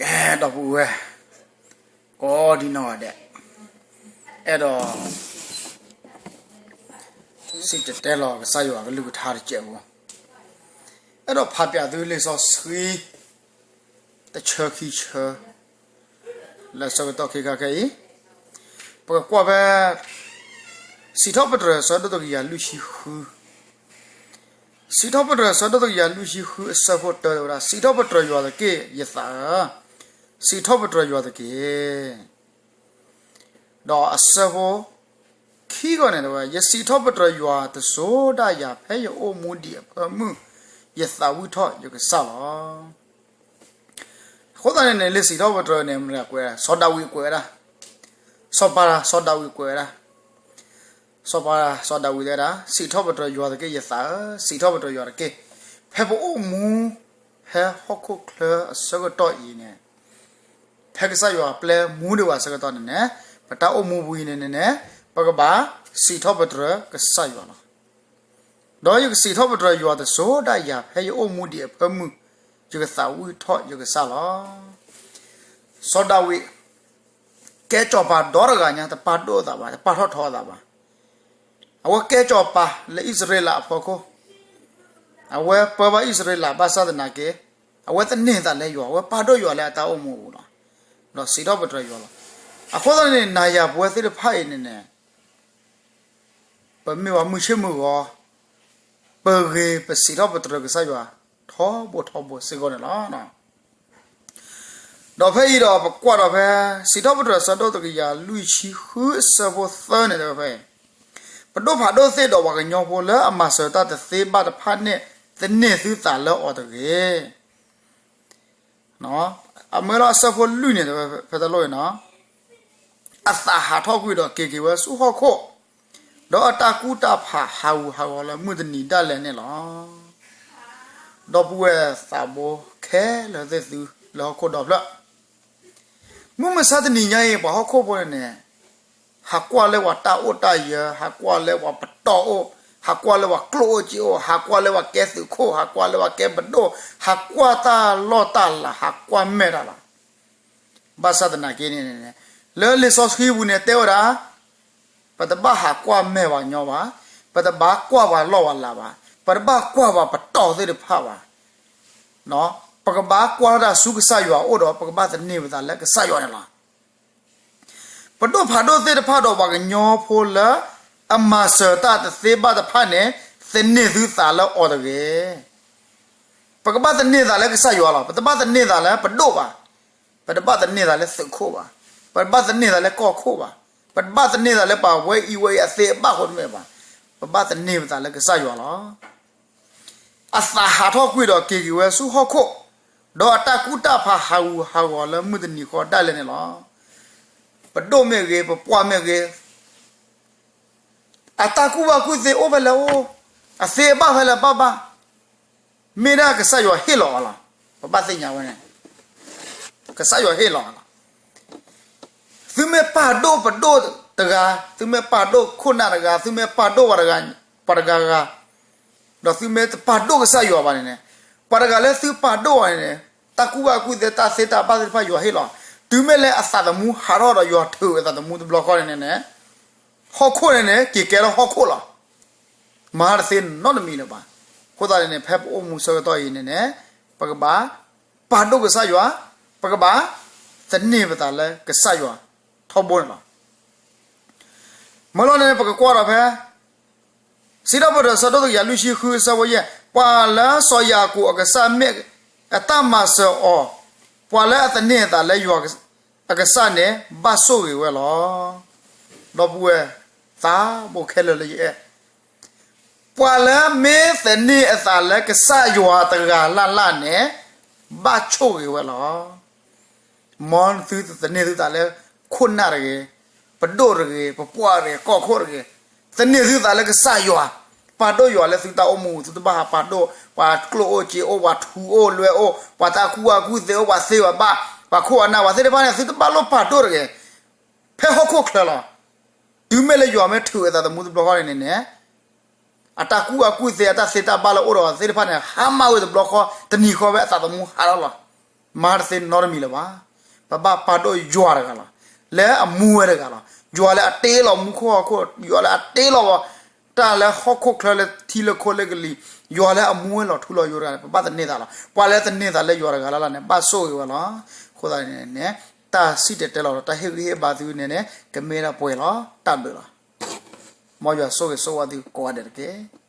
ကဲ ဒီပုၢ်ဝဲၢ် ကိးဒံနီၢ်ဂၤဒဲး, အဲၣ်ဒိး စံၣ်တဲၤတဲလီၤကစၢ်ယွၤကလုၢ်ကထါတစဲးဖိ, အဲၣ်ဒိးဖးပၠးသုလံာ်စီဆှံ တဆၢခံဆၢ လၢဆၢကတီၢ်ခဲခါခဲအံၤ, ပကကွၢ်ဖဲ စံးထီၣ်ပတြၢၤ ဆၢဒိၣ်တကယၤလွံၢ်ဆံဃု, စံးထီၣ်ပတြၢၤ ဆၢဒိၣ်တကယၤလွံၢ်ဆံဃု အဆၢဖိတၢတဲဝဲဒၣ်, စံးထီၣ်ပတြၢၤယွၤတက့ၢ် ယသးဧၢ, စံးထီၣ်ပတြၢၤယွၤတက့ၢ်. ဒီးအဆၢဖိခံဂီၢ်န့ၣ်တဲဝဲ, ယစံးထီၣ်ပတြၢၤယွၤတစိၤဒၣ်ယၤ ဖဲယအိၣ်မူဒံးအဖၢမုၢ်, ယသးဝံၣ်ထီၣ်ယကစၢ်လီၤ. အဃိသတးန့ၣ်န့ၣ် လံာ်စံးထီၣ်ပတြၢၤန့ၣ် မတၤကွဲး, စီၤဒၤဝံးကွဲးဝဲဒၣ်, စီၤပၤ စီၤဒၤဝံးကွဲးဝဲဒၣ်, စီၤပၤ စီၤဒၤဝံးတဲဒၣ်, စံးထီၣ်ပတြၢၤယွၤတက့ၢ် ယသးဧၢ, စံးထီၣ်ပတြၢၤယွၤတက့ၢ်. ဖဲပအိၣ်မူ ဖဲဟီၣ်ခိၣ်ချၢအဆၢကတီၢ်အံၤန့ၣ်, ဖဲကစၢ်ယွၤပျဲမူဒံးဘၣ်အဆၢကတီၢ်န့ၣ်န့ၣ်, ပတၢ်အိၣ်မူပူၤအံၤန့ၣ်န့ၣ်န့ၣ်, ပကဘၣ်စံးထီၣ်ပတြၢၤကစၢ်ယွၤလီၤ. ဒီးယကစံးထီၣ်ပတြၢၤယွၤတစိၤဒၣ်ယၤ ဖဲယအိၣ်မူဒံးအဖၢမုၢ်, ယကသးဝံၣ်ထီၣ်ယကစၢ်လီၤ. စီၤဒၤဝံး ကဲစီၤပၤဒီတဂၤညါ တပာ်ဒိၣ်အသးဘၣ်, တပာ်ထီၣ်ထီအသးဘၣ်. အဝဲကဲစီၤပၤလၢအံၣ်စရ့လးအဖီခိၣ်, အဝဲပၢဘၣ်အံၣ်စရ့လးဘၣ်ဆၣ်သနာ်က့, အဝဲသန့ၤသးလၢယွၤ, အဝဲပာ်ဒိၣ်ယွၤလၢအတၢ်အိၣ်မူအပူၤလီၤ. ဒီးစံးထီၣ်ပတြၢၤယွၤလီၤ. အဃိသတးန့ၣ် နၤယၤပဝဲသ့ၣ်တဖၣ်အံၤန့ၣ်န့ၣ် ပမ့ၢ်ပှၤမုၢ်ဆ့ၣ်မုၢ်ဂီၤ, ပဂ့ၤပစံးထီၣ်ပတြၢၤကစၢ်ယွၤ ထီဘိထီဘိစ့ၢ်ကီးန့ၣ်လီၤ. ဒီးဖဲအံၤဒီးပကွၢ်ဒီးဖဲ စံးထီၣ်ပတြၢၤ ဆၢဒိၣ်တကယၤလွံၢ်ဆံဃုအဆၢဖိသၢန့ၣ်တဲဝဲဖဲ, ပဒိၣ်ဖးဒိၣ်သ့ၣ်ဒီးပှၤကညီဖိလၢအမၤစၢၤတၢ်တသ့ဘၣ်တဖၣ်န့ၣ် သန့ၤသုသးလၢအီၤတဂ့ၤ. အမ့ၢ်လီၤအဆၢဖိလွံၢ်န့ၣ် ဖဲတၢ်လိၣ်န့ၣ်, အသးဟးထီၣ်ကွံာ်ဒီးက့ၤက့ၤဝဲဆူဟီၣ်ခိၣ်, ဒီးအတၢ်ကူၣ်တၢ်ဖးဟးဂူာ်ဟးဂီၤလၢမုၢ်တနံၤဒၣ်လဲာ်န့ၣ်လီၤ. ဒီပုၢ်ဝဲၢ်သးဘိခဲလၢာ်သ့ၣ်သုလၢဟီၣ်ခိၣ်ဒီဖျၢၣ်, မုၢ်မဆါတနံၤညါအံၤ ပှၤဟီၣ်ခိၣ်ဖိန့ၣ်န့ၣ် ဟးကွၢ်လၢပှၤတၢ်အိၣ်တၢ်ယၢၤ, ဟးကွၢ်လၢပှၤပတီၢ်အိၣ်, ဟးကွၢ်လၢပှၤကျိၣ်အိၣ်စ့အိၣ်, ဟးကွၢ်လၢပှၤကဲသုးခိၣ်, ဟးကွၢ်လၢပှၤကဲပဒိၣ်, ဟးကွၢ်တၢ်လီၢ်တၢ်လၤ, ဟးကွၢ်မဲာ်တၢ်လီၤ. ဘၣ်ဆၣ်သနာ်က့န့ၣ်, လၢလံာ်စီဆှံပူၤန့ၣ်တဲဝဲဒၣ်, ပတဘၣ်ဟးကွၢ်မဲာ်ပှၤကညီဘၣ်, ပတဘၣ်ကွၢ်ပှၤလီၢ်ပှၤလၤဘၣ်, ပတဘၣ်ကွၢ်ပှၤပတီၢ်သ့ၣ်တဖၣ်ဘၣ်. ပကဘၣ်ကွၢ်တၢ်ဆူကစၢ်ယွၤအအိၣ်ဒီး ပကဘၣ်သန့ၤပသးလၢကစၢ်ယွၤန့ၣ်လီၤ. ပဒိၣ်ဖးဒိၣ်သ့ၣ်တဖၣ်ဒီးပှၤကညီဖိလၢ အမၤစၢၤတၢ်တသ့ဘၣ်တဖၣ်န့ၣ်, သန့ၤသုသးလၢအီၤတဂ့ၤ. ပကဘၣ်သန့ၤသးလၢကစၢ်ယွၤလီၤ. ပတဘၣ်သန့ၤသးလၢပဒိၣ်ဘၣ်, ပတဘၣ်သန့ၤသးလၢသုးခိၣ်ဘၣ်, ပတဘၣ်သန့ၤသးလၢကီၢ်ခိၣ်ဘၣ်, ပတဘၣ်သန့ၤသးလၢပှၤဝဲအံၤဝဲအံၤအသ့အဘၣ်အဃိတမ့ၢ်ဘၣ်. ပဘၣ်သန့ၤပသးလၢကစၢ်ယွၤလီၤ. အသးဟးထီၣ်ကွံာ်ဒီးက့ၤက့ၤဝဲဆူဟီၣ်ခိၣ်, ဒီးအတၢ်ကူၣ်တၢ်ဖးဟးဂူာ်ဟးဂီၤလၢမုၢ်တနံၤဃီဒၣ်လဲာ်န့ၣ်လီၤ. ပဒိၣ်မ့ၢ်ဂ့ၤ, ပပှၢ်မ့ၢ်ဂ့ၤ, အတၢ်ကူၣ်ဘၣ်ကူၣ်သ့အိၣ်ဖဲလဲၣ်အိၣ်, အသ့အဘၣ်ဖဲလဲၣ်ဘၣ်ဘၣ်, မ့ၢ်ဒၣ်ကစၢ်ယွၤဟ့ၣ်လီၤအီၤလီၤ. ပဘၣ်သ့ၣ်ညါဝဲန့ၣ်, ကစၢ်ယွၤဟ့ၣ်လီၤအီၤလီၤ. သုမ့ၢ်ပာ်ဒိၣ်ပဒိၣ်တဂၤ, သုမ့ၢ်ပာ်ဒိၣ်ခိၣ်နၢ်တဂၤ, သုမ့ၢ်ပာ်ဒိၣ်ပှၤတဂၤဂၤ, ဒီးသုမ့ၢ်တပာ်ဒိၣ်ကစၢ်ယွၤဘၣ်န့ၣ်န့ၣ်, ပှၤတဂၤလၢသုပာ်ဒိၣ်အီၤန့ၣ်န့ၣ်, တၢ်ကူၣ်ဘၣ်ကူၣ်သ့တၢ်သ့တၢ်ဘၣ်သ့ၣ်တဖၣ်ယွၤဟ့ၣ်လီၤ. တုၤမ့ၢ်လၢအသးသမူဟးထီၣ်ဒီးယွၤထုးအသးသမူတဘျီဃီန့ၣ်န့ၣ်န့ၣ်, ဟီၣ်ခိၣ်န့ၣ်န့ၣ် က့ၤကဲထီၣ်ဟီၣ်ခိၣ်လီၤ. မၤတသ့နီတမံၤလၢၤဘၣ်. အဃိသတးန့ၣ်န့ၣ် ဖဲပအိၣ်မူဆၢကတီၢ်အံၤန့ၣ်န့ၣ်, ပကဘၣ်ပာ်ဒိၣ်ကစၢ်ယွၤ, ပကဘၣ်သန့ၤပသးလၢကစၢ်ယွၤထီဘိန့ၣ်လီၤ. မ့ၢ်လီၤန့ၣ် ပကကွၢ်ဒီးဖဲ စံးထီၣ်ပတြၢၤ ဆၢဒိၣ်တကယၤလွံၢ်ဆံဃုအဆၢဖိယဲၢ်, ပှၤလၢစီၤယၤကိာ်အကစၢ်မ့ၢ်အတၢ်မၤစၢၤအီၤ, ပှၤလၢအသန့ၤအသးလၢယွၤအကစၢ်န့ၣ် ဘၣ်ဆိၣ်ဂ့ၤဝဲလီၤ. ဒီပုၢ်ဝဲၢ်သးဘိခဲလၢာ်လၢယအဲၣ်, ပှၤလၢမ့ၢ်သန့ၤအသးလၢကစၢ်ယွၤတဂၤလၢ်လၢ်န့ၣ် ဘၣ်ဆိၣ်ဂ့ၤဝဲလီၤ. မ်သုတသန့ၤသုသးလၢခိၣ်နၢ်တဂ့ၤ, ပဒိၣ်တဂ့ၤ, ပပှၢ်တဂ့ၤ, ကီၢ်ခိၣ်တဂ့ၤ, သန့ၤသုသးလၢကစၢ်ယွၤ, ပာ်ဒိၣ်ယွၤလၢသုတၢ်အိၣ်မူ, သုတဘၣ်ဟးပာ်ဒိၣ် ပှၤကျိၣ်အိၣ်စ့အိၣ်, ပှၤထူအိၣ်လွဲအိၣ်, ပှၤတၢ်ကူၣ်ဘၣ်ကူၣ်သ့အိၣ်, ပှၤသ့ပှၤဘၣ်, ပှၤခိၣ်အနၢ် ပှၤသ့ၣ်တဖၣ်န့ၣ် သုတဘၣ်လိၣ်ပာ်ဒိၣ်တဂ့ၤ. ဖဲဟီၣ်ခိၣ်ချၢလီၤ. တုၤမ့ၢ်လၢယွၤမ့ၢ်ထုးအသးသမူတဘျီဃီန့ၣ်န့ၣ်န့ၣ်, အတၢ်ကူၣ်ဘၣ်ကူၣ်သ့ အတၢ်သ့တၢ်ဘၣ်လၢအအိၣ်ဒီးအီၤသ့ၣ်တဖၣ်န့ၣ် ဟါမၢ်ဝဲတဘျီဃီ, တနံၤဃီဖဲအသးသမူဟးထီၣ်လီၤ. မၤတသ့နီတမံၤလၢၤဘၣ်. ပဘၣ်ပာ်ဒိၣ်ယွၤတဂၤလီၤ. လၢအမူဝဲတဂၤလီၤ. ယွၤလၢအတ့လီၤမူခိၣ်ဟီၣ်ခိၣ်, ယွၤလၢအတ့လီၤဝဲ တၢ်လၢဟီၣ်ခိၣ်ချၢလၢထံလၢခိလၢကလံၤ, ယွၤလၢအမူဝဲလီၤထူလီၤယိာ်တဂၤန့ၣ် ပဘၣ်သန့ၤသးလီၤ. ပှၤလၢသန့ၤသးလၢယွၤတဂၤလၢ်လၢ်န့ၣ် ဘၣ်ဆိၣ်ဂ့ၤဝဲလီၤ. အဃိသတးန့ၣ် တၢ်စံၣ်တဲၤတဲလီၤဒီး တၢ်ဟ့ၣ်ဂံၢ်ဟ့ၣ်ဘါသုန့ၣ်န့ၣ် ကမ့ၢ်ဒၣ်ပှဲၤလီၤ. တၢ်ဘျုးလီၤ. မ်ယွၤဆိၣ်ဂ့ၤဆိၣ်ဝါသုကိးဂၤဒဲးတက့ၢ်.